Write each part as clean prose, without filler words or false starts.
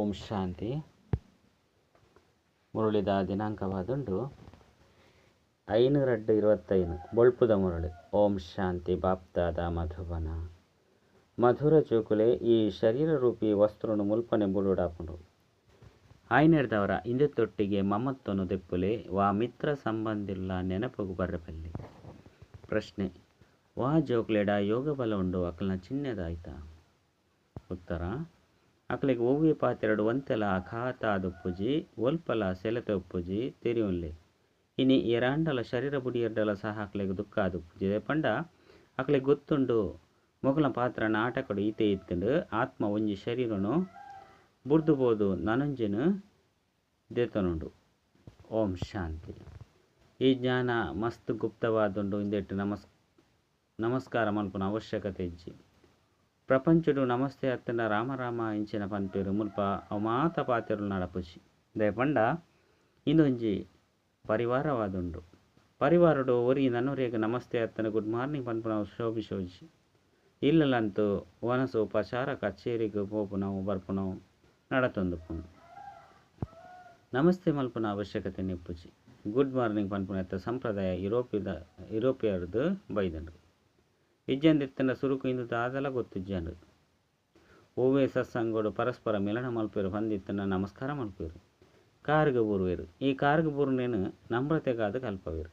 ಓಂ ಶಾಂತಿ. ಮುರಳಿದ ದಿನಾಂಕವಾದುಂಡು 5/2/25 ಬೊಳ್ಪುದ ಮುರಳಿ. ಓಂ ಶಾಂತಿ. ಬಾಪ್ದಾದ ಮಧುಬನ. ಮಧುರ ಚೋಕುಲೆ ಈ ಶರೀರ ರೂಪಿ ವಸ್ತ್ರನು ಮುಲ್ಪನೆ ಬುಡುಡಾಪುಂಡು. ಆಯ್ನೆಡ್ದವರ ಇಂದೆ ತೊಟ್ಟಿಗೆ ಮಮತ್ವನು ದೆಪ್ಪುಲೆ ವಾ ಮಿತ್ರ ಸಂಬಂಧಿಲ್ಲ ನೆನಪುಗು ಬರ್ರಪಲ್ಲಿ. ಪ್ರಶ್ನೆ: ವಾ ಜೋಕ್ಲೆಡ ಯೋಗ ಬಲ ಉಂಡು ಅಕಲ್ನ ಚಿಹ್ನೆದಾಯ್ತ? ಉತ್ತರ: ಅಕಲೆಗ್ ಒವ್ವೆ ಪಾತೆರಡು ಒಂತೆಲ ಅಘಾತ ಆದುಪ್ಪುಜಿ, ಒಲ್ಪಲ ಸೆಲೆತ ಉಪ್ಪುಜಿ ತೆರಿಯೊನ್ಲೆ. ಇನಿ ಏರಾಂಡಲ ಶರೀರ ಬುಡಿಯೆರ್ಡಲ ಸಹ ಅಕಲೆಗ್ ದುಃಖ ಆದುಪ್ಪುಜಿ. ಪಂಡ ಅಕಲೆಗ್ ಗೊತ್ತುಂಡು ಮೊಗಲ ಪಾತ್ರ ನಾಟಕಡು ಈತೆ ಇತ್ತುಂಡು, ಆತ್ಮ ಒಂಜಿ ಶರೀರನು ಬುಡ್ದು ಬೋದು ನನೊಂಜಿನ ದೇತನುಂಡು. ಓಂ ಶಾಂತಿ. ಈ ಜ್ಞಾನ ಮಸ್ತ್ ಗುಪ್ತವಾದುಂಡು. ಇಂದೆಟ್ ನಮಸ್ಕಾರ ಮಲ್ಪುನ ಅವಶ್ಯಕತೆ ಇಜ್ಜಿ. ಪ್ರಪಂಚಡು ನಮಸ್ತೆ ಅತ್ತಂಡ ರಾಮ ರಾಮ ಇಂಚಿನ ಪನ್ಪೇರು ಮುಲ್ಪ ಅವು ಮಾತ ಪಾತೆರು ನಡಪುಜಿ. ದಯಪಂಡ ಇಂದೊಂಜಿ ಪರಿವಾರವಾದುಂಡು. ಪರಿವಾರಡು ಒರಿ ನನ್ನೊರಿಯಗ್ ನಮಸ್ತೆ ಅತ್ತಂಡ ಗುಡ್ ಮಾರ್ನಿಂಗ್ ಪನ್ಪುನವು ಶೋಭಿಸೋಜಿ. ಇಲ್ಲಲಂತೂ ವನಸು ಉಪಚಾರ ಕಚೇರಿಗೆ ಪೋಪುನವು ಬರ್ಪುನವು ನಡತೊಂದುಪ್ಪುಂಡು. ನಮಸ್ತೆ ಮಲ್ಪುನ ಅವಶ್ಯಕತೆ ನೆಪ್ಪುಜಿ. ಗುಡ್ ಮಾರ್ನಿಂಗ್ ಪನ್ಪುನತ್ತ ಸಂಪ್ರದಾಯ ಯುರೋಪಿಯರ್ದು ಬೈದಂಡು. ಇಜ್ಜಂದಿತ್ತಂಡ ಸುರುಕು ಇಂದು ದಾದಲ ಗೊತ್ತಿಜ್ಜಂಡು. ಒವ್ವೆ ಸತ್ಸಂಗೋಡು ಪರಸ್ಪರ ಮಿಲನ ಮಲ್ಪೇರು ಪಂದಿತ್ತಂಡ ನಮಸ್ಕಾರ ಮಲ್ಪೇರು. ಕಾರ್ಗ್ ಬೂರುವೆರು. ಈ ಕಾರ್ಗ್ ಬೂರುನೇನು ನಮ್ರತೆಗಾದ ಕಲ್ಪವೇರು.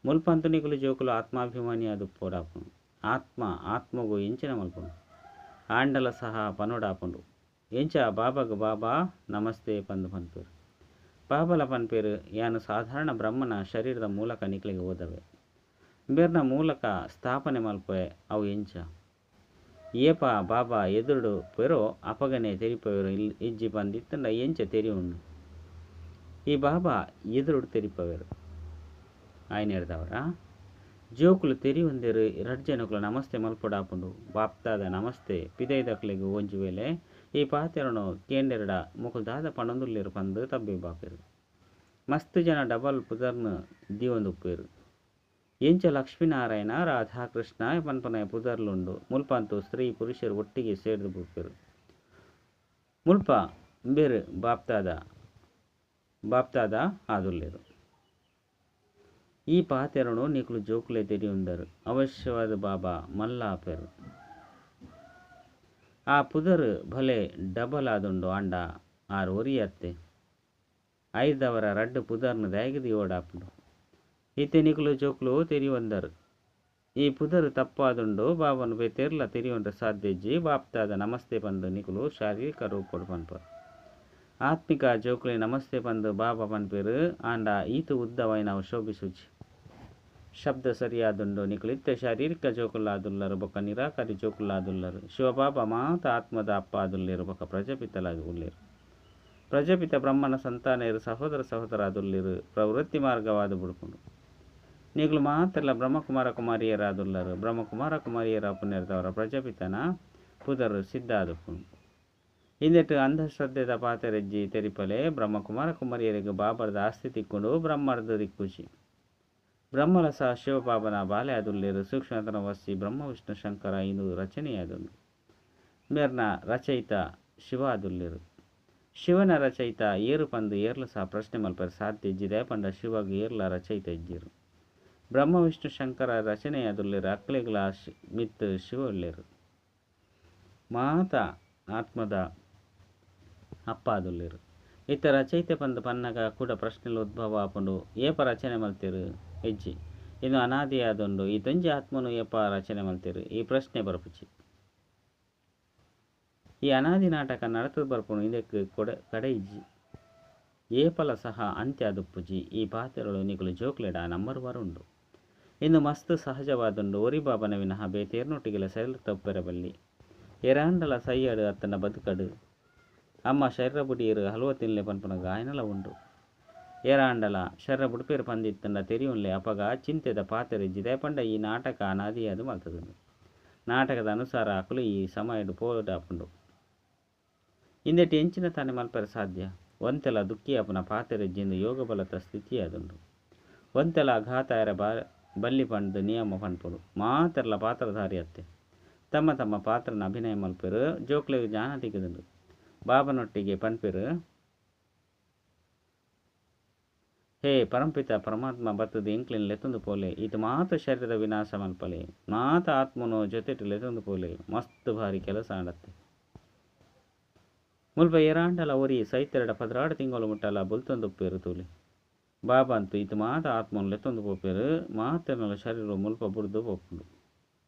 ಮುಲ್ಪಂತು ನಿಕುಲು ಜೋಕುಲು ಆತ್ಮಾಭಿಮಾನಿಯಾದ ಪೋಡಾಪುಂಡು. ಆತ್ಮ ಆತ್ಮಗು ಎಂಚಿನ ಮಲ್ಪುಂಡು ಆಂಡಲ ಸಹ ಪನೋಡಾಪುಂಡು. ಎಂಚ ಬಾಬಾಗ ಬಾಬಾ ನಮಸ್ತೆ ಪಂದು ಪನ್ಪೇರು. ಬಾಬಲ ಪನ್ಪೇರು ಯಾನು ಸಾಧಾರಣ ಬ್ರಹ್ಮನ ಶರೀರದ ಮೂಲಕ ನಿಕ್ಲೆಗೆ ಓದವೆ. ಬೇರ್ನ ಮೂಲಕ ಸ್ಥಾಪನೆ ಮಲ್ಪೆ ಅವು ಎಂಚ ಏಪ ಬಾಬಾ ಎದುರುಡು ಪೆರೋ ಅಪಗನೆ ತೆರಿಪವೇರು. ಇಜ್ಜಿ ಪಂದಿತ್ತಂಡ ಎಂಚ ತೆರಿಯುಂಡು. ಈ ಬಾಬಾ ಎದುರುಡು ತೆರಿಪವೇರು. ಆಯ್ನೇರ್ದವರ ಜೋಕುಲು ತೆರಿಯೊಂದೇರು ರಡ್ಡ್ ಜನಕುಲು ನಮಸ್ತೆ ಮಲ್ಪೊಡಾಪುಂಡು. ಬಾಪ್ತಾದ ನಮಸ್ತೆ ಪಿದೈದಕ್ಲೆಗ್ ಒಂಜಿ ವೇಳೆ ಈ ಪಾತೆರನು ಕೇಂಡೆರಡ ಮೊಕುಲು ದಾದ ಪಣೊಂದುಲ್ಲೆರ್ ಪಂದ್ ತಬ್ಬಿ ಬಾಪೆರು. ಮಸ್ತ್ ಜನ ಡಬಲ್ ಪುದರ್ನ್ ದೀವೊಂದುಪ್ಪೆರು. ಎಂಚ ಲಕ್ಷ್ಮೀನಾರಾಯಣ ರಾಧಾಕೃಷ್ಣ ಪನ್ಪುನ ಪುದರ್ಲುಂಡು. ಮುಲ್ಪಂತೂ ಸ್ತ್ರೀ ಪುರುಷರು ಒಟ್ಟಿಗೆ ಸೇರ್ದು ಬುಡ್ಪೆರು. ಮುಲ್ಪ ಬೇರು ಬಾಪ್ತಾದ ಬಾಪ್ತಾದ ಆದುಲ್ಲೆರು. ಈ ಪಾತೆರನು ನಿಕುಲು ಜೋಕುಲೆ ತೆರಿಯುಂದರು. ಅವಶ್ಯವಾದ ಬಾಬಾ ಮಲ್ಲ ಆಪೆರು. ಆ ಪುದರ್ ಭಲೆ ಡಬಲ್ ಆದುಂಡು ಆಂಡ ಆರ್ ಒರಿಯತ್ತೆ. ಐದವರ ರಡ್ಡ್ ಪುದರ್ನ ದಾಯೆಗ್ ದೀವೊಡಾಪುಂಡು. ಇತ್ತೆ ನಿಕುಲು ಜೋಕುಲು ತೆರಿಯೊಂದರು. ಈ ಪುದರ್ ತಪ್ಪಾದುಂಡು. ಬಾಬನು ಬೇತೆರ್ಲ ತೆರಿಯೊಂಡ್ರೆ ಸಾಧ್ಯ ಇಜ್ಜಿ. ಬಾಪ್ತಾದ ನಮಸ್ತೆ ಪಂದ್ ನಿಕುಲು ಶಾರೀರಿಕ ರೂಪೊಡು ಪನ್ಪರು. ಆತ್ಮಿಕ ಜೋಕುಲೆ ನಮಸ್ತೆ ಪಂದ್ ಬಾಬಾ ಪನ್ಪೆರು. ಆಂಡ ಈತ್ ಉದ್ದವಾಯಿನವು ಶೋಭಿಸುಜಿ. ಶಬ್ದ ಸರಿಯಾದುಂಡು. ನಿಕುಲು ಇತ್ತೆ ಶಾರೀರಿಕ ಜೋಕುಲಾದುಲ್ಲರು ಬೊಕ್ಕ ನಿರಾಕಾರಿ ಜೋಕುಲಾದುಲ್ಲರು. ಶಿವಬಾಬಾ ಮಾತ ಆತ್ಮದ ಅಪ್ಪ ಆದುಲ್ಲೆರು ಬೊಕ್ಕ ಪ್ರಜಾಪಿತಲಾದ ಉಲ್ಲೆರು. ಪ್ರಜಾಪಿತ ಬ್ರಹ್ಮನ ಸಂತಾನೆಯರು ಸಹೋದರ ಸಹೋದರಾದುಲ್ಲೆರು. ಪ್ರವೃತ್ತಿ ಮಾರ್ಗವಾದ ಬುಡ್ಪುಂಡು. ನಿಕುಲು ಮಾತೆರ್ಲ ಬ್ರಹ್ಮಕುಮಾರ ಕುಮಾರಿಯರಾದುಲ್ಲರು. ಬ್ರಹ್ಮಕುಮಾರ ಕುಮಾರಿಯರ ಪುಣ್ಯರ್ದವರ ಪ್ರಜಾಪಿತನ ಪುದರ್ ಸಿದ್ಧ ಆದುಪ್ಪುಂಡು. ಇಂದೆಟ್ ಅಂಧಶ್ರದ್ಧೆದ ಪಾತೆರೆಜ್ಜಿ ತೆರಿಪಲೆ. ಬ್ರಹ್ಮಕುಮಾರ ಕುಮಾರಿಯರಿಗೆ ಬಾಬರ್ದ ಆಸ್ತಿ ತಿಕ್ಕೊಂಡು ಬ್ರಹ್ಮರ್ದ ದಿಕ್ಕುಜಿ. ಬ್ರಹ್ಮಲಸ ಶಿವಬಾಬನ ಬಾಲೆ ಆದುಲ್ಲೆರು. ಸೂಕ್ಷ್ಮತನ ವಸಿ ಬ್ರಹ್ಮ ವಿಷ್ಣು ಶಂಕರ ಇಂದು ರಚನೆಯಾದುಂಡು. ಮೇರ್ನ ರಚಯಿತ ಶಿವ ಆದುಲ್ಲೆರು. ಶಿವನ ರಚಯಿತ ಏರು ಪಂದು ಏರ್ಲ ಸಹ ಪ್ರಶ್ನೆ ಮಲ್ಪರೆ ಸಾಧ್ಯ ಇಜ್ಜಿದೆ. ಪಂಡ ಶಿವಗ್ ಏರ್ಲ ರಚಯಿತ ಇಜ್ಜಿರು. ಬ್ರಹ್ಮ ವಿಷ್ಣು ಶಂಕರ ರಚನೆಯಾದುಲ್ಲೆರು. ಅಕ್ಲೆಗ್ಲ ಮಿತ್ ಶಿವ ಉಲ್ಲೆರು. ಮಾತ ಆತ್ಮದ ಅಪ್ಪ ಆದುಲ್ಲೆರು. ಇತ್ತ ರಚಯಿತೆ ಪಂದು ಪನ್ನಗ ಕೂಡ ಪ್ರಶ್ನೆಲು ಉದ್ಭವ ಆಪುಂಡು. ಏಪ ರಚನೆ ಮಲ್ತೆರು ಇಜ್ಜಿ. ಇನ್ನು ಅನಾದಿಯಾದುಂಡು. ಈ ತೊಂಜಿ ಆತ್ಮನು ಏಪ ರಚನೆ ಮಲ್ತೆರು ಈ ಪ್ರಶ್ನೆ ಬರಪುಜಿ. ಈ ಅನಾದಿ ನಾಟಕ ನಡತದ ಬರ್ಪುಂಡು. ಇದಕ್ಕೆ ಕಡೆ ಇಜ್ಜಿ. ಏಪಲ ಸಹ ಅಂತ್ಯ ಆದುಪ್ಪುಜಿ. ಈ ಪಾತೆರಳು ನಿಕುಲು ಜೋಕ್ಲೆಡ ನಂಬರ್ ಉಂಡು. ಇನ್ನು ಮಸ್ತ್ ಸಹಜವಾದುಂಡು. ಒರಿ ಬಾಬನ ವಿನಃ ಬೇತೇರ್ನೊಟ್ಟಿಗೆಲ ಸೆಲ್ ತಪ್ಪೆರ ಬಲ್ಲಿ. ಏರಾಂಡಲ ಸೈಯಡು ಅತ್ತನ ಬದುಕಡು ಅಮ್ಮ ಶರೀರ ಬುಡಿಯರು ಹಲುವ ತಿನ್ಲೆ ಪನ್ಪುನ ಗಾಯನಲ ಉಂಡು. ಏರಾಂಡಲ ಶರೀರ ಬುಡ್ಪೇರು ಪಂದಿತ್ತಂಡ ತೆರಿಯುನ್ಲೆ. ಅಪಗ ಚಿಂತೆದ ಪಾತೆರೆಜ್ಜಿದೆ. ಪಂಡ ಈ ನಾಟಕ ಅನಾದಿಯಾದ ಮಲ್ತದುಂಡು. ನಾಟಕದ ಅನುಸಾರ ಅಕುಲು ಈ ಸಮಯಡು ಪೋಡಾಪುಂಡು. ಇಂದೆಟ್ ಎಂಚಿನ ತಾನೆ ಮಲ್ಪರೆ ಸಾಧ್ಯ. ಒಂತೆಲ ದುಃಖಿಯಾಪುನ ಪಾತೆರೆಜ್ಜಿಂದು ಯೋಗ ಬಲತ ಸ್ಥಿತಿಯಾದುಂಡು. ಒಂತೆಲ ಅಘಾತಾಯರ ಬಲ್ಲಿ ಪಂಡ್ದು ನಿಯಮ ಪನ್ಪುಂಡು. ಮಾತೆರ್ಲ ಪಾತ್ರಧಾರಿ ಅತ್ತೆ. ತಮ್ಮ ತಮ್ಮ ಪಾತ್ರನ ಅಭಿನಯ ಮಲ್ಪೆರು. ಜೋಕ್ಲೆಗ್ ಜ್ಞಾನ ತಿಕ್ಕುದುಂಡು. ಬಾಬನೊಟ್ಟಿಗೆ ಪನ್ಪೆರು ಹೇ ಪರಂಪಿತ ಪರಮಾತ್ಮ ಬತ್ತದ ಎಂಕ್ಲೆನ್ ಲೆತ್ತೊಂದು ಪೋಲೆ ಈತ ಮಾತ ಶರೀರದ ವಿನಾಶ ಮಲ್ಪಲೆ ಮಾತ ಆತ್ಮನು ಜೊತೆಟ್ ಲೆತ್ತೊಂದು ಪೋಲೆ ಮಸ್ತ್ ಭಾರಿ ಕೆಲಸ ಆಡತ್ತೆ. ಮುಲ್ಪ ಏರಾಂಡಲ ಒರಿ ಸೈತೆರಡ 12 ತಿಂಗಳು ಮುಟ್ಟಲ ಬುಲ್ತೊಂದುಪ್ಪೇರು ತೂಲೆ. ಬಾಬಾ ಅಂತೂ ಈತ ಮಾತ ಆತ್ಮನು ಲೆತ್ತೊಂದು ಪೋಪೇರು ಮಾತೆರ್ನಲ ಶರೀರ ಮುಲ್ಪ ಬುಡ್ದು ಪೋಪುಂಡು.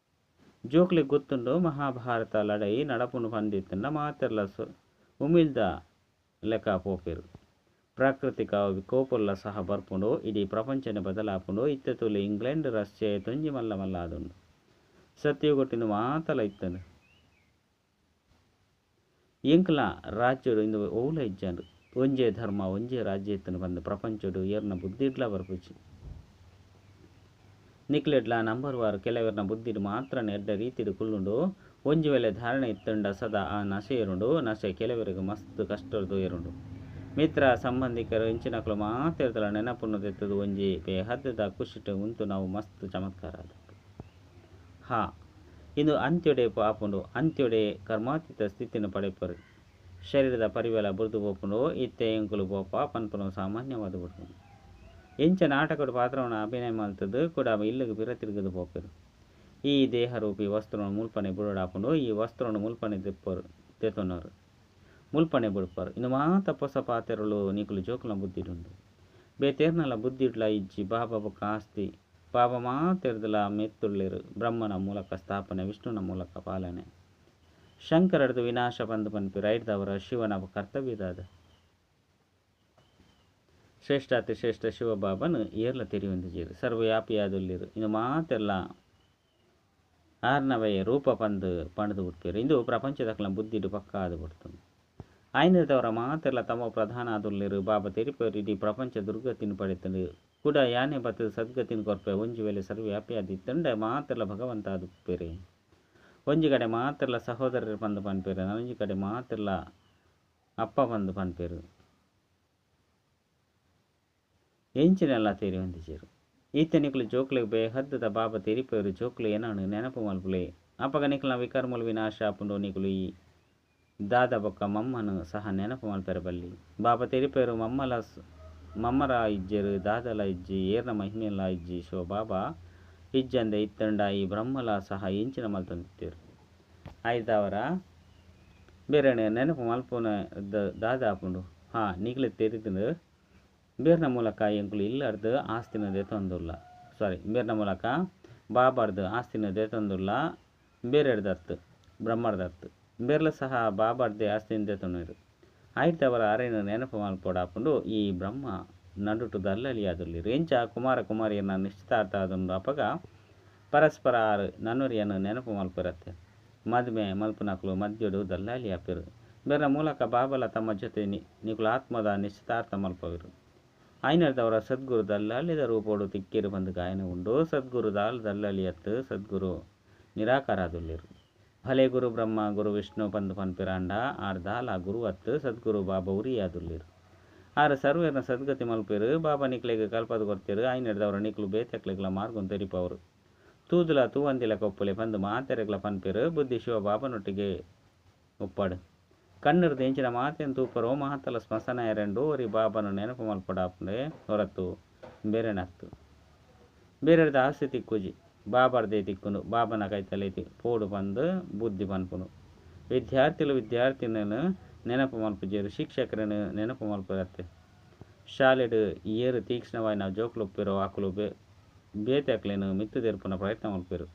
ಜೋಕ್ಲೆಗ್ ಗೊತ್ತುಂಡು ಮಹಾಭಾರತ ಲಡೈ ನಡಪುಂಡು ಪಂದಿತ್ತುಂಡ ಮಾತೆರ್ಲ ಉಮಿಲ್ದ ಲೆಕ್ಕ ಪೋಪೇರು. ಪ್ರಾಕೃತಿಕ ವಿಕೋಪುಲ್ಲ ಸಹ ಬರ್ಪುಂಡು ಇಡೀ ಪ್ರಪಂಚನೆ ಬದಲಾಪುಂಡು. ಇತ್ತೆ ತೂಲೆ ಇಂಗ್ಲೆಂಡ್ ರಷ್ಯಾ ತೊಂಜಿ ಮಲ್ಲ ಮಲ್ಲ ಆದುಂಡು. ಸತ್ಯಗೊಟ್ಟಿಂದು ಮಾತಲ ಇತ್ತಂಡು ಎಂಕ್ಲ ರಾಜ್ಯಡು ಇಂದು ಓಲ ಇಜ್ಜಂಡು. ಒಂಜೇ ಧರ್ಮ ಒಂಜೇ ರಾಜ್ಯ ಇತ್ತನು ಬಂದು ಪ್ರಪಂಚಡು ಏರ್ನ ಬುದ್ಧಿಡ್ಲ ಬರ್ಪುಚಿ. ನಿಕ್ಲೆಡ್ಲ ನಂಬರ್ ವಾರು ಕೆಲವರ್ನ ಬುದ್ಧಿಡ್ ಮಾತ್ರ ಎಡ್ಡ ರೀತಿಡ್ ಕುಲ್ಲುಂಡು. ಒಂಜಿ ವೇಳೆ ಧಾರಣೆ ಇತ್ತಂಡ ಸದಾ ಆ ನಶೆ ಏರುಂಡು. ನಶೆ ಕೆಲವರಿಗೆ ಮಸ್ತ್ ಕಷ್ಟದ ಏರುಂಡು. ಮಿತ್ರ ಸಂಬಂಧಿಕರು ಇಂಚಿನಕಲು ಮಾತೆರ್ದಲ ನೆನಪುನ್ನು ದೆತ್ತದು ಒಂಜಿ ಬೇಹದ್ದದ ಖುಷಿಟ್ ಉಂತು ನಾವು ಮಸ್ತ್ ಚಮತ್ಕಾರ ಅದು. ಹಾ ಇಂದು ಅಂತ್ಯೊಡೆ ಆಪುಂಡು. ಅಂತ್ಯೊಡೆ ಕರ್ಮಾತೀತ ಸ್ಥಿತಿನ ಪಡೆಪರು. ಶರೀರದ ಪರಿವೆಲ ಬುರ್ದು ಪೋಪುಂಡು. ಇತ್ತೆ ಎಂಕುಲು ಪೋಪ ಪನ್ಪುನು ಸಾಮಾನ್ಯವಾದ ಬಿಡ್ಪುಂಡು. ಎಂಚ ನಾಟಕಡು ಪಾತ್ರವನ್ನು ಅಭಿನಯ ಮಲ್ತದ್ದು ಕೂಡ ಇಲ್ಲಿಗೆ ಪಿರ ತಿರುಗದು ಪೋಪೆರು. ಈ ದೇಹರೂಪಿ ವಸ್ತ್ರವನ್ನು ಮುಲ್ಪನೆ ಬುಡಾಪುಂಡು. ಈ ವಸ್ತ್ರವನ್ನು ಮುಲ್ಪನೆ ದೆಪ್ಪರು ತೆತ್ತೊನರು ಮುಲ್ಪನೆ ಬುಡ್ಪರು. ಇನ್ನು ಮಾತ ಪೊಸ ಪಾತೆರಳು ನಿಕುಲು ಜೋಕುಲ ಬುದ್ಧಿಡುಂಡು. ಬೇತೇರ್ನಲ ಬುದ್ಧಿಡ್ಲ ಇಜ್ಜಿ. ಬಾಬಾ ಬೊಕ್ಕ ಆಸ್ತಿ ಬಾಬಾ ಮಾತೆರ್ದಲ ಮೆತ್ತುಳ್ಳಿರು. ಬ್ರಹ್ಮನ ಮೂಲಕ ಸ್ಥಾಪನೆ ವಿಷ್ಣುನ ಮೂಲಕ ಪಾಲನೆ ಶಂಕರಡ್ದು ವಿನಾಶ ಬಂದು ಪನ್ಪಿ ರೈಡ್ದವರ ಶಿವನ ಕರ್ತವ್ಯದಾದ ಶ್ರೇಷ್ಠ ಅತಿ ಶ್ರೇಷ್ಠ ಶಿವಬಾಬನು ಏರ್ಲ ತೆರಿಯೊಂದಿಜೀರು ಸರ್ವವ್ಯಾಪಿಯಾದುಲ್ಲಿರು. ಇನ್ನು ಮಾತೆಲ್ಲ ಆರ್ನವೇ ರೂಪ ಪಂದು ಪಂಡ್ದು ಬಿಡ್ಪೇರು. ಇಂದು ಪ್ರಪಂಚದಕ್ಕಲ ಬುದ್ಧಿಡು ಪಕ್ಕ ಆದು ಬಿಡ್ತು. ಆಯ್ನದವರ ಮಾತೆಲ್ಲ ತಮ್ಮ ಪ್ರಧಾನ ಆದುಲ್ಲಿರು. ಬಾಬಾ ತೆರಿಪೇರು ಇಡೀ ಪ್ರಪಂಚ ದುರ್ಗತಿನ ಪಡೆತಂಡು ಕೂಡ ಯಾನೆ ಬತ್ತದ ಸದ್ಗತಿನ ಕೊರ್ಪೆ. ಒಂಜಿ ವೇಳೆ ಸರ್ವವ್ಯಾಪಿಯಾದಿತ್ತಂಡ ಮಾತೆಲ್ಲ ಭಗವಂತ ಆದುಪ್ಪೇರೆ. ಒಂಜಿ ಕಡೆ ಮಾತೆಲ್ಲ ಸಹೋದರರು ಬಂದು ಪನ್ಪೇರು, ಒಂಜಿ ಕಡೆ ಮಾತೆಲ್ಲ ಅಪ್ಪ ಬಂದು ಪನ್ಪೇರು. ಎಂಚಿನೆಲ್ಲ ತೇರಿ ಹೊಂದಿಜೇರು. ಈತ ನಿಕ್ಲು ಜೋಕ್ಲೆಗ್ ಬೇಹದ್ದದ ಬಾಬಾ ತೆರಿಪೇರು. ಜೋಕ್ಲು ಏನಾನು ನೆನಪು ಮಲ್ಪುಲೆ. ಅಪಗ ನಿಕ್ಲ ವಿಕರ್ಮಲು ವಿನಾಶ ಆಪುಂಡು. ನಿಕ್ಲು ಈ ದಾದ ಬೊಕ್ಕ ಮಮ್ಮನು ಸಹ ನೆನಪು ಮಲ್ಪೆರೆ ಬಲ್ಲಿ. ಬಾಬಾ ತೆರಿಪೇರು ಮಮ್ಮಲ ಮಮ್ಮರ ಇಜ್ಜೆರು ದಾದಲ ಇಜ್ಜಿ ಏರ್ನ ಮಹಿಮೆಲ ಇಜ್ಜಿ. ಶಿವ ಬಾಬಾ ಇಜ್ಜಂದೆ ಇತ್ತಂಡ ಈ ಬ್ರಹ್ಮಲ ಸಹ ಎಂಚಿನ ಮಲ್ತೊಂದಿತ್ತೇರು. ಆಯ್ದವರ ಬೇರೆ ನೆನಪು ಮಲ್ಪುನ ದಾದ ಆಪುಂಡು. ಹಾ ನಿಕ್ಲೆ ತೆರಿದು ಬೇರ್ನ ಮೂಲಕ ಎಂಕುಲು ಇಲ್ಲರ್ದು ಆಸ್ತಿನ ದೆತ್ತೊಂದುಲ್ಲ. ಸಾರಿ ಬೇರ್ನ ಮೂಲಕ ಬಾಬಾರ್ದು ಆಸ್ತಿನ ದೆತ್ತೊಂದುಲ್ಲ. ಬೇರೆಡ್ದತ್ತು ಬ್ರಹ್ಮರ್ದತ್ತು ಬೇರ್ಲ ಸಹ ಬಾಬಾರ್ದೆ ಆಸ್ತಿನ ದೆತ್ತೊಂದಿರು. ಆಯ್ತವರ ಅರೇನು ನೆನಪು ಮಲ್ಪೊಡಾಪುಂಡು. ಈ ಬ್ರಹ್ಮ ನಡುಟು ದಲ್ಲಲಿ ಆದುಲ್ಲಿರು. ಎಂಚ ಕುಮಾರ ಕುಮಾರಿಯನ್ನ ನಿಶ್ಚಿತಾರ್ಥ ಆದುಂಡು. ಅಪಗ ಪರಸ್ಪರ ಆರು ನನ್ನೊರಿಯನ್ನು ನೆನಪು ಮಲ್ಪಿರತ್ತೆ. ಮದುವೆ ಮಲ್ಪುನಕ್ಲು ಮದ್ಯಡು ದಲ್ಲಾಲಿ ಆಪಿರು. ಬೇರೆ ಮೂಲಕ ಬಾಬಲ ತಮ್ಮ ಜೊತೆ ನಿಕುಲು ಆತ್ಮದ ನಿಶ್ಚಿತಾರ್ಥ ಮಲ್ಪವಿರು. ಆಯ್ನದವರ ಸದ್ಗುರು ದಲ್ಲಾಳಿದ ರೂಪೋಡು ತಿಕ್ಕಿರು ಬಂದು ಗಾಯನ ಉಂಡು. ಸದ್ಗುರು ದಾಲ್ ದಲ್ಲಾಳಿ ಅತ್ತು ಸದ್ಗುರು ನಿರಾಕಾರ ಆದುಲ್ಲಿರು. ಭಲೆ ಗುರು ಬ್ರಹ್ಮ ಗುರು ವಿಷ್ಣು ಪಂದು ಪನ್ಪಿರಾಂಡ ಆರ್ ದಾಲ ಗುರು ಅತ್ತು ಸದ್ಗುರು ಬಾಬಾ ಉರಿಯಾದುಲ್ಲಿರು. ಆರು ಸರ್ವೇರ್ನ ಸದ್ಗತಿ ಮಲ್ಪೇರು. ಬಾಬಾ ನಿಕ್ಲೆಗ್ ಕಲ್ಪದ ಕೊರ್ತಿರು. ಆಯ್ನದವರ ನಿಕ್ಲು ಬೇತಕ್ಲೆಗ್ಲ ಮಾರ್ಗನ್ ತೆರಿಪವರು. ತೂದುಲ ತೂವಂದಿಲ ಕೊಪ್ಪಲೆ ಪಂದು ಮಾತೆರೆಗ್ಲ ಪನ್ಪೇರು. ಬುದ್ಧಿ ಶಿವ ಬಾಬನೊಟ್ಟಿಗೆ ಒಪ್ಪಾಡು. ಕಣ್ಣರ್ದು ಎಂಚಿನ ಮಾತೆನ್ ತೂಪರೋ ಮಹಾತಲ ಸ್ಮಶಾನ ಎರೆಂಡು ಒರಿ ಬಾಬನ ನೆನಪು ಮಲ್ಪಡಾಪುಂಡೆ ಹೊರತು ಬೇರೆನತ್ತು. ಬೇರೆರ್ದ ಆಸ್ತಿ ತಿಕ್ಕುಜಿ ಬಾಬಾರ್ದೇ ತಿಕ್ಕುನು. ಬಾಬನ ಕೈತಲೆ ಪೋಡು ಬಂದು ಬುದ್ಧಿ ಪನ್ಪುನು. ವಿದ್ಯಾರ್ಥಿಲು ವಿದ್ಯಾರ್ಥಿನನ್ನು ನೆನಪು ಮಲ್ಪುಜೇರು. ಶಿಕ್ಷಕರನ್ನು ನೆನಪು ಮಲ್ಪುರತ್ತೆ. ಶಾಲೆಡು ಏರು ತೀಕ್ಷ್ಣವಾಯಿನ ಜೋಕ್ಲು ಉಪ್ಪಿರೋ ಆಕುಲು ಬೇತೆ ಅಕ್ಲೆನ್ ಮಿತ್ತು ದೆರ್ಪುನ ಪ್ರಯತ್ನ ಮಲ್ಪೆರು.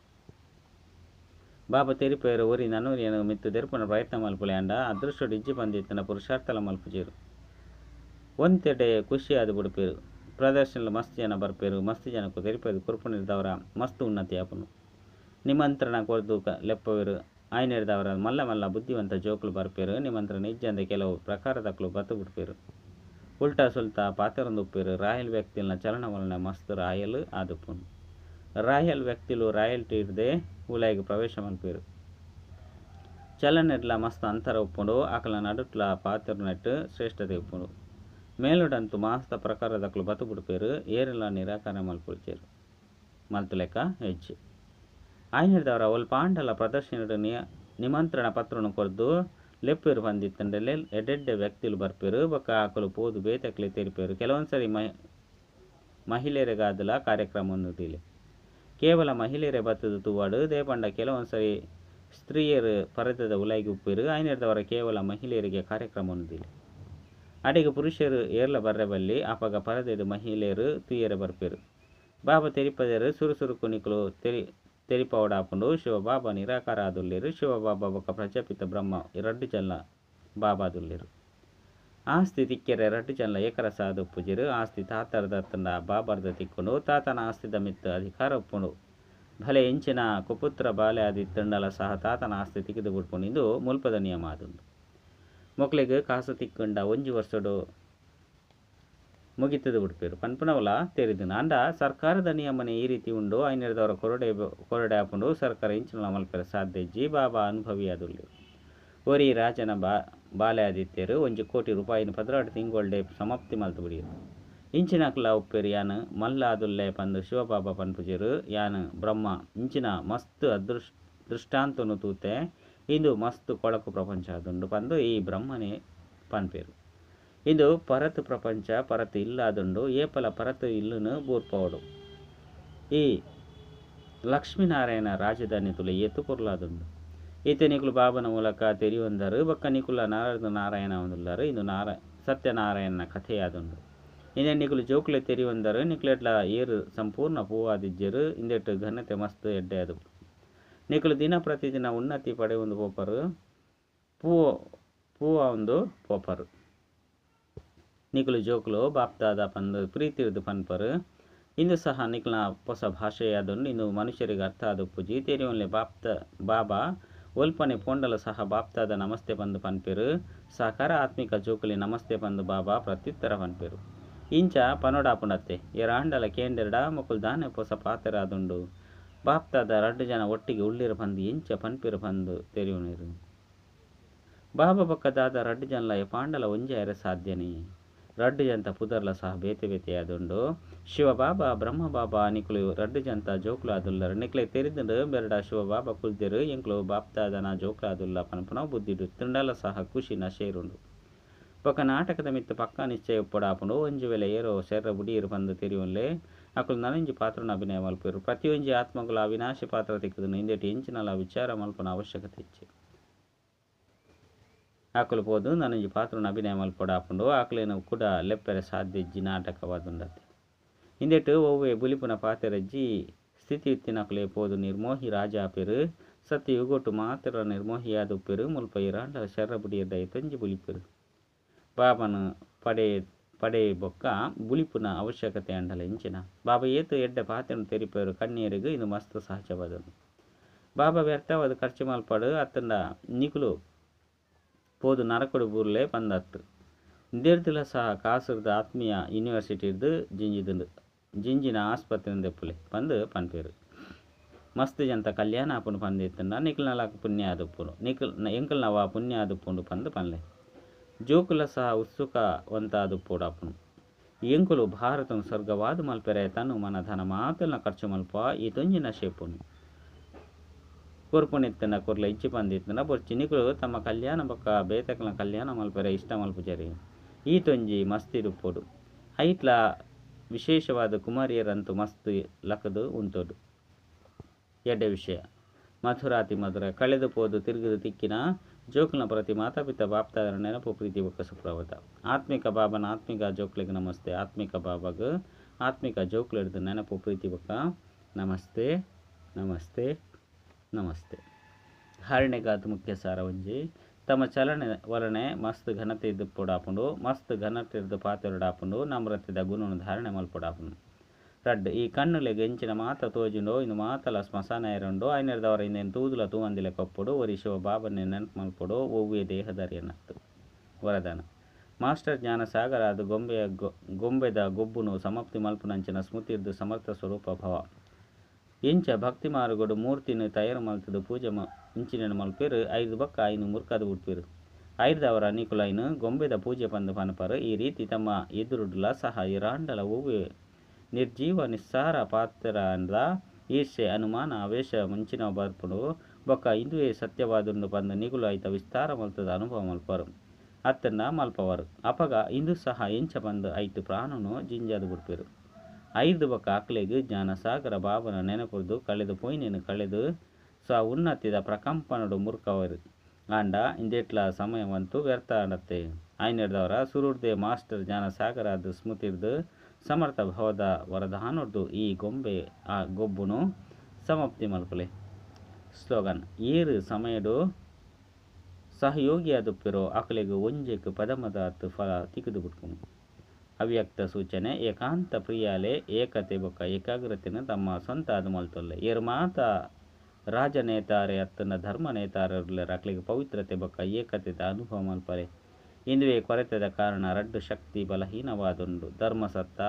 ಬಾಬಾ ತೆರಿಪೇರು ಒರಿ ನನ್ನೊರಿಯನು ಮಿತ್ತು ದೆರ್ಪುನ ಪ್ರಯತ್ನ ಮಲ್ಪುಲೆ ಅಂಡ ಅದೃಷ್ಟಡು ಇಜ್ಜಿ ಬಂದಿತ್ತನ ಪುರುಷಾರ್ಥಲ ಮಲ್ಪುಜೇರು. ಒಂತೆಡೆ ಖುಷಿಯಾದ ಬಿಡ್ಪೇರು. ಪ್ರದರ್ಶನಲು ಮಸ್ತ್ ಜನ ಬರ್ಪೇರು. ಮಸ್ತ್ ಜನಕ್ಕೂ ತೆರಿಪೇರು ಕೊರ್ಪುನಿರ್ದವರ ಮಸ್ತ್ ಉನ್ನತಿ ಆಪುನು. ನಿಮಂತ್ರಣ ಕೊರ್ದು ಲೆಪ್ಪವೇರು. ಆಯ್ನೆರ್ದವರ ಮಲ್ಲ ಮಲ್ಲ ಬುದ್ಧಿವಂತ ಜೋಕ್ಲು ಬರ್ಪೇರು. ನಿಮಂತ್ರಣ ಇಜ್ಜಂದೆ ಕೆಲವು ಪ್ರಕಾರದಕ್ಲು ಬತ್ತು ಬಿಡ್ಪೇರು. ಉಲ್ಟಾ ಸುಲ್ತಾ ಪಾತೆರೊಂದು ಉಪ್ಪೇರು. ರಾಯಲ್ ವ್ಯಕ್ತಿಲ್ನ ಚಲನವಲನ ಮಸ್ತ್ ರಾಯಲ್ ಆದುಪ್ಪುನು. ರಾಯಲ್ ವ್ಯಕ್ತಿಲು ರಾಯಲ್ಟಿ ಇರ್ದೆ ಉಲಾಯಿಗ್ ಪ್ರವೇಶ ಮಲ್ಪೇರು. ಚಲನೆಡ್ಲ ಮಸ್ತ್ ಅಂತರ ಉಪ್ಪುಂಡು. ಆಕಲ ನಡುಟ್ಲ ಪಾತೆರುನೆಟ್ ಶ್ರೇಷ್ಠತೆ ಉಪ್ಪುಂಡು. ಮೇಲುಡಂತು ಮಾಸ್ತ ಪ್ರಕಾರದಕ್ಲು ಬತ್ತು ಬಿಡ್ಪೇರು. ಏರೆಲ ನಿರಾಕರಣೆ ಮಲ್ಪುಜೆರ್ ಮಲ್ತುಲೆಕ್ಕ ಹೆಜ್ಜೆ. ಆಯ್ನೆರ್ದವರ ಒಲ್ಪ ಆಂಡಲ ಪ್ರದರ್ಶನಡ್ ನಿಮಂತ್ರಣ ಪತ್ರನು ಕೊರ್ದು ಲೆಪ್ಪೇರು ಪಂದಿತ್ತಂಡಲೆ ಎಡ್ಡೆಡ್ಡೆ ವ್ಯಕ್ತಿಲು ಬರ್ಪೇರು ಬೊಕ್ಕ ಆಕುಲು ಪೋದು ಬೇತಕ್ಲೆ ತೆರಿಪೇರು. ಕೆಲವೊಂದ್ಸರಿ ಮಹಿಳೆಯರಿಗಾದಲ ಕಾರ್ಯಕ್ರಮ ಒಂದುದಿಲ್ಲ. ಕೇವಲ ಮಹಿಳೆಯರೇ ಬತ್ತದ ತೂವಾಡು ದೇಪಂಡ ಕೆಲವೊಂದ್ಸರಿ ಸ್ತ್ರೀಯರು ಪರದೆದ ಉಲಾಯಿಗೆ ಉಪ್ಪೇರು ಆಯ್ನೆರ್ದವರ ಕೇವಲ ಮಹಿಳೆಯರಿಗೆ ಕಾರ್ಯಕ್ರಮ ಒಂದಿಲ್ಲ. ಅಡೆಗೆ ಪುರುಷರು ಏರ್ಲ ಬರ್ರೆ ಬಲ್ಲಿ ಆಪಗ ಪರದೆಡು ಮಹಿಳೆಯರು ತುಯ್ಯರೆ ಬರ್ಪೇರು. ಬಾಬಾ ತೆರಿಪದೇರು ಸುರು ಸುರುಕು ನಿಕುಲು ತೆರಿಪವಡಾಪುಂಡು. ಶಿವಬಾಬಾ ನಿರಾಕಾರ ಆದುಲ್ಲೇರು. ಶಿವಬಾಬಾ ಬೊಕ್ಕ ಪ್ರಜಾಪಿತ ಬ್ರಹ್ಮ ರಡ್ಡು ಜನ ಬಾಬಾದುಲ್ಲೇರು. ಆಸ್ತಿ ತಿಕ್ಕೆರೆ ರಡ್ಡು ಜನ ಏಕರಸ ಆದುಪ್ಪುಜಿರು. ಆಸ್ತಿ ತಾತರ್ದ ಬಾಬಾರ್ದ ತಿಕ್ಕೊಂಡು ತಾತನ ಆಸ್ತಿದ ಮಿತ್ತು ಅಧಿಕಾರ ಉಪ್ಪುಂಡು. ಭಲೆ ಎಂಚಿನ ಕುಪುತ್ರ ಬಾಲೆ ಆದಿತ್ತಂಡಲ ಸಹ ತಾತನ ಆಸ್ತಿ ತಿಕ್ಕಿದು ಬಿಡ್ಕೊಂಡು ಇದು ಮುಲ್ಪದ ನಿಯಮ ಆದುಂಡು. ಮೊಕ್ಲೆಗ್ ಕಾಸು ತಿಕ್ಕೊಂಡ ಒಂಜಿ ವರ್ಷಡು ಮುಗಿತದ ಬಿಡ್ಪೇರು ಪನ್ಪುನವಲ ತೆರಿದು. ಅಂಡ ಸರ್ಕಾರದ ನಿಯಮನೆ ಈ ರೀತಿ ಉಂಡು. ಐನೆರ್ದವರ ಕೊರಡೆ ಕೊರಡೆ ಆಪುಂಡು. ಸರ್ಕಾರ ಇಂಚಿನ ಮಲ್ಪೆರೆ ಸಾಧ್ಯ ಇಜ್ಜಿ. ಬಾಬಾ ಅನುಭವಿ ಆದುಲ್ಲು. ಒರಿ ರಾಜನ ಬಾಲೆ ಆದಿತ್ಯರು 1 ಕೋಟಿ ರೂಪಾಯಿನ 12 ತಿಂಗೊಳ್ಡೆ ಸಮಾಪ್ತಿ ಮಲ್ತು ಬಿಡಿಯರು. ಇಂಚಿನಕ್ಲ ಉಪ್ಪೇರು ಯಾನ್ ಮಲ್ಲಾದುಲ್ಲೆ ಪಂದು ಶಿವಬಾಬಾ ಪನ್ಪುಜೆರು. ಯಾನ್ ಬ್ರಹ್ಮ ಇಂಚಿನ ಮಸ್ತ್ ದೃಷ್ಟಾಂತನು ತೂತೆ. ಇಂದು ಮಸ್ತ್ ಕೊಳಕು ಪ್ರಪಂಚ ಆದುಂಡು ಪಂದು ಈ ಬ್ರಹ್ಮನೇ ಪನ್ಪೇರು. ಇಂದು ಪರತ್ ಪ್ರಪಂಚ ಪರತ್ ಇಲ್ಲಾದುಂಡು. ಏಪಲ ಪರತ್ ಇಲ್ಲುನು ಬೂರ್ಪವಡು. ಈ ಲಕ್ಷ್ಮೀನಾರಾಯಣ ರಾಜಧಾನಿ ತುಲೆ ಏತು ಪೊರ್ಲಾದುಂಡು. ಈತೆ ನಿಕುಲು ಬಾಬನ ಮೂಲಕ ತೆರಿಯೊಂದರು ಬೊಕ್ಕ ನಿಕುಲ ನಾರದ ನಾರಾಯಣ ಒಂದುಲ್ಲಾರು. ಇಂದು ಸತ್ಯನಾರಾಯಣನ ಕಥೆಯಾದುಂಡು. ಇಂದೆ ನಿಕುಲು ಜೋಕುಲೆ ತೆರಿಯೊಂದರು. ನಿಕ್ಲೆಟ್ಲ ಏರು ಸಂಪೂರ್ಣ ಪೂವಾದಿಜ್ಜರು. ಇಂದೆಟ್ಟು ಘನತೆ ಮಸ್ತ್ ಎಡ್ಡೆ ಅದು. ನಿಕುಲು ದಿನ ಪ್ರತಿದಿನ ಉನ್ನತಿ ಪಡೆಯೊಂದು ಪೋಪರು ಪೂವ ಒಂದು ಪೋಪರು. ನಿಕುಲು ಜೋಕುಲು ಬಾಪ್ತಾದ ಪಂದು ಪ್ರೀತಿರ್ದು ಪನ್ಪರು. ಇಂದು ಸಹ ನಿಕ್ಲ ಹೊಸ ಭಾಷೆಯಾದುಂಡು. ಇಂದು ಮನುಷ್ಯರಿಗೆ ಅರ್ಥ ಆದುಪ್ಪುಜಿ. ತೆರಿಯೊನ್ಲೆ ಬಾಪ್ತ ಬಾಬಾ ಒಲ್ಪನೆ ಪೋಂಡಲ ಸಹ ಬಾಪ್ತಾದ ನಮಸ್ತೆ ಪಂದು ಪನ್ಪೇರು. ಸಹಕಾರ ಆತ್ಮಿಕ ಜೋಕುಲಿ ನಮಸ್ತೆ ಪಂದು ಬಾಬಾ ಪ್ರತ್ಯುತ್ತರ ಪನ್ಪೇರು. ಇಂಚ ಪನೋಡಾಪುಂಡತ್ತೆ ಎರಾಂಡಲ ಕೇಂಡೆರಡ ಮೊಕುಲು ದಾನೆ ಪೊಸ ಪಾತೆರಾದುಂಡು. ಬಾಪ್ತಾದ ರಡ್ಡು ಜನ ಒಟ್ಟಿಗೆ ಉಳ್ಳಿರು ಪಂದು ಇಂಚ ಪನ್ಪೇರು ಪಂದು ತೆರಿಯುನಿರು. ಬಾಬಾ ಬೊಕ್ಕ ದಾದ ರಡ್ಡು ಜನಲ ಪಾಂಡಲ ಒಂಜಾಯರೆ ಸಾಧ್ಯನೇ. ರಡ್ಡು ಜಂತ ಪುದರ್ಲ ಸಹ ಬೇತೆ ಬೇತೆಯಾದುಂಡು. ಶಿವಬಾಬಾ ಬ್ರಹ್ಮ ಬಾಬಾ ನಿಕುಲು ರಡ್ಡು ಜಂತ ಜೋಕುಲು ಆದುಲ್ಲರು. ನಿಕ್ಲೆ ತೆರಿದುಂಡು ಬೆರಡ ಶಿವಬಾಬಾ ಕುಲ್ದೆರು ಎಂಕ್ಲು ಬಾಪ್ತಾದನ ಜೋಕುಲು ಆದುಲ್ಲ ಪನ್ಪುನ ಬುದ್ಧಿಡು ತಿಂಡಲ ಸಹ ಖುಷಿ ನಶೇರುಂಡು. ಬೊಕ್ಕ ನಾಟಕದ ಮಿತ್ತು ಪಕ್ಕಾ ನಿಶ್ಚಯ ಉಪ್ಪಡಾಪುಂಡು. ಒಂಜಿ ವೇಳೆ ಏರೋ ಶೆರ್ರ ಬುಡಿಯರು ಪಂದು ತೆರಿಯೊನ್ಲೆ ಅಕುಲು ನನಂಜಿ ಪಾತ್ರನ ಅಭಿನಯ ಮಲ್ಪೇರು. ಪ್ರತಿಯೊಂಜಿ ಆತ್ಮಗುಲ ಅವಿನಾಶಿ ಪಾತ್ರ ತಿಕ್ಕುದುನು. ಇಂದೆಟ್ ಎಂಚಿನಲ ವಿಚಾರ ಮಲ್ಪುನ ಅವಶ್ಯಕತೆ ಇಜ್ಜಿ. ಆಕುಲು ಪೋದು ನನಂಜಿ ಪಾತ್ರನ ಅಭಿನಯ ಮಲ್ಪೊಡಾಪುಂಡು. ಆಕುಲೇನು ಕೂಡ ಲೆಪ್ಪೆರೆ ಸಾಧ್ಯ ಇಜ್ಜಿ ನಾಟಕವಾದುಂಡತೆ. ಇಂದೆಟ್ ಒವ್ವೆ ಬುಲಿಪುನ ಪಾತೆರಜ್ಜಿ ಸ್ಥಿತಿ ಇತ್ತಿನಕುಲೇ ಪೋದು ನಿರ್ಮೋಹಿ ರಾಜ ಆಪೆರು. ಸತ್ಯ ಯುಗೊಟ್ಟು ಮಾತ್ರ ನಿರ್ಮೋಹಿಯಾದುಪ್ಪೆರು. ಮುಲ್ಪ ಇರಾಂಡ ಶರ್ರ ಬುಡಿಯರ್ಡ ತೊಂಜಿ ಬುಲಿಪೆರು. ಬಾಬನ ಪಡೆ ಪಡೆ ಬೊಕ್ಕ ಬುಲಿಪುನ ಅವಶ್ಯಕತೆ ಅಂಡಲ ಇಂಚಿನ ಬಾಬಾ ಏತು ಎಡ್ಡೆ ಪಾತೆನು ತೆರಿಪೇರು ಕಣ್ಣೀರಿಗೆ. ಇದು ಮಸ್ತ್ ಸಹಜವಾದನು. ಬಾಬಾ ವ್ಯರ್ಥವಾದ ಖರ್ಚು ಮಲ್ಪಡು ಅತ್ತಂಡ ನಿಕುಲು ಪೋದು ನರಕೊಡು ಬೂರ್ಲೆ ಪಂದತ್ತು. ಇಂದೆರ್ದುಲ ಸಹ ಕಾಸುರ್ದ ಆತ್ಮೀಯ ಯೂನಿವರ್ಸಿಟಿರ್ದು ಜಿಂಜಿದುಂಡು ಜಿಂಜಿನ ಆಸ್ಪತ್ರೆ ದೆಪ್ಪುಲೆ ಪಂದು ಪನ್ಪೇರು. ಮಸ್ತ್ ಜಂತ ಕಲ್ಯಾಣ ಆಪುಂಡು ಪಂದಿತ್ತಂಡ ನಿಕುಲ್ನಲ ಪುಣ್ಯ ಆದುಪ್ಪುಂಡು. ನಿಕುಲ್ ಎಂಕಲ್ನವ ಪುಣ್ಯ ಆದುಪ್ಪುಂಡು ಪಂದು ಪನ್ಲೆ. ಜೋಕುಲ ಸಹ ಉತ್ಸುಕವಂತಾದುಪ್ಪುಡಾಪುಂಡು. ಎಂಕುಲು ಭಾರತನು ಸ್ವರ್ಗವಾದ ಮಲ್ಪೆರೆ ತನು ಮನ ಧನ ಮಾತಲ್ನ ಖರ್ಚು ಮಲ್ಪ ಈ ತೊಂಜಿನ ಶೇಪುನು ಕೊರ್ಪುನಿತ್ತನ ಕೊರ್ಲ ಇಚ್ಚಿ ಪಂದಿತ್ತನ ಬೊರ್ಚಿ. ನಿಕುಲು ತಮ್ಮ ಕಲ್ಯಾಣ ಬೊಕ್ಕ ಬೇತಕಲ್ನ ಕಲ್ಯಾಣ ಮಲ್ಪೆರೆ ಇಷ್ಟ ಮಲ್ಪುಜರಿ. ಈ ತೊಂಜಿ ಮಸ್ತಿಡುಪ್ಪೊಡು. ಐಟ್ಲ ವಿಶೇಷವಾದ ಕುಮಾರಿಯರಂತೂ ಮಸ್ತ್ ಲಕದು ಉಂತೊಡು. ಎಡ್ಡೆ ವಿಷಯ ಮಧುರಾತಿ ಮಧುರ ಕಳೆದು ಪೋದು ತಿರುಗಿದು ತಿಕ್ಕಿನ ಜೋಕುಲ್ನ ಪ್ರತಿ ಮಾತಾಪಿತ ಬಾಪ್ತಾದರ ನೆನಪು ಪ್ರೀತಿ ಬೊಕ್ಕ ಸುಪ್ರಭಾತ. ಆತ್ಮಿಕ ಬಾಬನ ಆತ್ಮಿಕ ಜೋಕ್ಲಿಗೆ ನಮಸ್ತೆ. ಆತ್ಮಿಕ ಬಾಬಾಗ ಆತ್ಮಿಕ ಜೋಕ್ಲಿಡ್ದು ನೆನಪು ಪ್ರೀತಿ ಬೊಕ್ಕ ನಮಸ್ತೆ ನಮಸ್ತೆ ನಮಸ್ತೆ. ಧಾರಣೆಗಾದ ಮುಖ್ಯ ಸಾರ ಒಂಜಿ ತಮ್ಮ ಚಲನೆ ವಲನೆ ಮಸ್ತ್ ಘನತೆ ಇದ್ದು ಪೊಡಾಪುಂಡು. ಮಸ್ತ್ ಘನತೆ ಇದ್ದು ಪಾತೆರಡಾಪುಂಡು. ನಮ್ರತೆದ ಗುಣನು ಧಾರಣೆ ಮಲ್ಪೊಡಾಪುಂಡು. ರಡ್ಡು ಈ ಕಣ್ಣುಲೆಗ್ ಎಂಚಿನ ಮಾತ ತೋಜುಂಡೋ ಇಂದು ಮಾತಲ ಸ್ಮಶಾನ ಏರುಂಡು. ಐನೆರ್ದವರ ಇಂದೇನು ತೂದುಲ ತೂವಂದಿಲೆ ಕೊಪ್ಪೊಡು. ಒರಿ ಶಿವ ಬಾಬನ್ನೇ ನೆನಪು ಮಲ್ಪೊಡು. ಒವ್ವೇ ದೇಹದಾರಿಯನ್ನತ್ತು. ವರದಾನ ಮಾಸ್ಟರ್ ಜ್ಞಾನ ಸಾಗರ ಅದು ಗೊಂಬೆದ ಗೊಬ್ಬುನು ಸಮಾಪ್ತಿ ಮಲ್ಪುನಂಚಿನ ಸ್ಮೃತಿರ್ದು ಸಮರ್ಥ ಸ್ವರೂಪ ಭವ. ಇಂಚ ಭಕ್ತಿ ಮಾರುಗಡು ಮೂರ್ತಿನ ತಯಾರು ಮಲ್ತದು ಪೂಜೆ ಇಂಚಿನ ಮಲ್ಪೇರು. 5 ಬಕ್ಕ 5 ಮುರ್ಕದ ಉಡ್ಪೇರು. ಐರ್ದವರ ನಿಕುಲೈನು ಗೊಂಬೆದ ಪೂಜೆ ಪಂದು ಪನಪರು. ಈ ರೀತಿ ತಮ್ಮ ಎದುರುಡುಲ ಸಹ ಇರಾಂಡಲ ಒವ್ವೇ ನಿರ್ಜೀವ ನಿಸ್ಸಾರ ಪಾತ್ರ ಈರ್ಷೆ ಅನುಮಾನ ಆವೇಶ ಮುಂಚಿನ ಬರ್ಪುಂಡು. ಬೊಕ್ಕ ಇಂದುವೇ ಸತ್ಯವಾದುಂಡು ಪಂದ್ ನಿಕುಲು ಐತ ವಿಸ್ತಾರ ಮಲ್ತುದು ಅನುಭವ ಮಲ್ಪರು. ಅತ್ತುಂಡ ಮಲ್ಪವರು. ಅಪಗ ಇಂದು ಸಹ ಎಂಚ ಪಂದ್ ಐಟ್ ಪ್ರಾಣನು ಜಿಂಜಾದ್ ಬುಡ್ಪೆರ್. ಐರ್ದ್ ಬೊಕ್ಕ ಅಕ್ಲೆಗ್ ಜ್ಞಾನಸಾಗರ ಬಾಬಾನ ನೆನಪುರ್ದು ಕಳೆದು ಪೋಯಿನೆನ್ ಕಳೆದು ಸ್ವ ಉನ್ನತಿದ ಪ್ರಕಂಪನಡ್ ಮುರ್ಕವೆರ್. ಆಂಡ ಇಂದೆಟ್ಲಾ ಸಮಯವಂತೂ ವ್ಯರ್ಥ ಆಂಡತ್ತೆ. ಆಯಿನೆಡ್ದಾವರ ಸುರುರ್ದೇ ಮಾಸ್ಟರ್ ಜ್ಞಾನಸಾಗರ ಆದ್ ಸ್ಮೃತಿರ್ದ್ ಸಮರ್ಥ ಭವದ ವರದಾನೊರ್ದು ಈ ಗೊಂಬೆ ಆ ಗೊಬ್ಬುನು ಸಮಾಪ್ತಿ ಮಲ್ಪುಲೆ. ಸ್ಲೋಗನ್ ಏರ್ ಸಮಯಡ್ ಸಹಯೋಗಿಯಾದುಪ್ಪೆರೋ ಅಕಲೆಗ್ ಒಂಜೆಕ್ ಪದಮದಾತ್ ಫಲ ತಿಕ್ಕುದು ಬುಡ್ಪುಂಡು. ಅವ್ಯಕ್ತ ಸೂಚನೆ ಏಕಾಂತ ಪ್ರಿಯಾಲೆ ಏಕತೆ ಬೊಕ್ಕ ಏಕಾಗ್ರತೆನ್ ತಮ್ಮ ಸ್ವಂತ ಆದ್ ಮಲ್ತೊಲ್ಲೆ. ಏರ್ ಮಾತ ರಾಜನೇತಾರೆ ಅತ್ತಂಡ ಧರ್ಮ ನೇತಾರರುಲ್ಲೆರ್ ಅಕ್ಲೆಗ್ ಪವಿತ್ರತೆ ಬೊಕ್ಕ ಏಕತೆದ ಅನುಭವ ಮಲ್ಪರೆ. ಇಂದುವೇ ಕೊರತೆದ ಕಾರಣ ರಡ್ಡ್ ಶಕ್ತಿ ಬಲಹೀನವಾದುಂಡು. ಧರ್ಮಸತ್ತ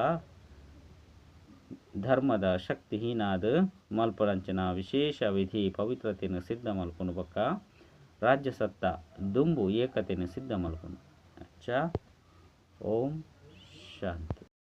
ಧರ್ಮದ ಶಕ್ತಿಹೀನಾದ್ ಮಲ್ಪುನಂಚಿನ ವಿಶೇಷ ವಿಧಿ ಪವಿತ್ರತೆನ್ ಸಿದ್ಧ ಮಲ್ಪುಂಡು ಬೊಕ್ಕ ರಾಜ್ಯಸತ್ತ ದುಂಬು ಏಕತೆನ್ ಸಿದ್ಧ ಮಲ್ಪುಂಡು. ಅಚ್ಚಾ ಓಂ ಶಾಂತಿ.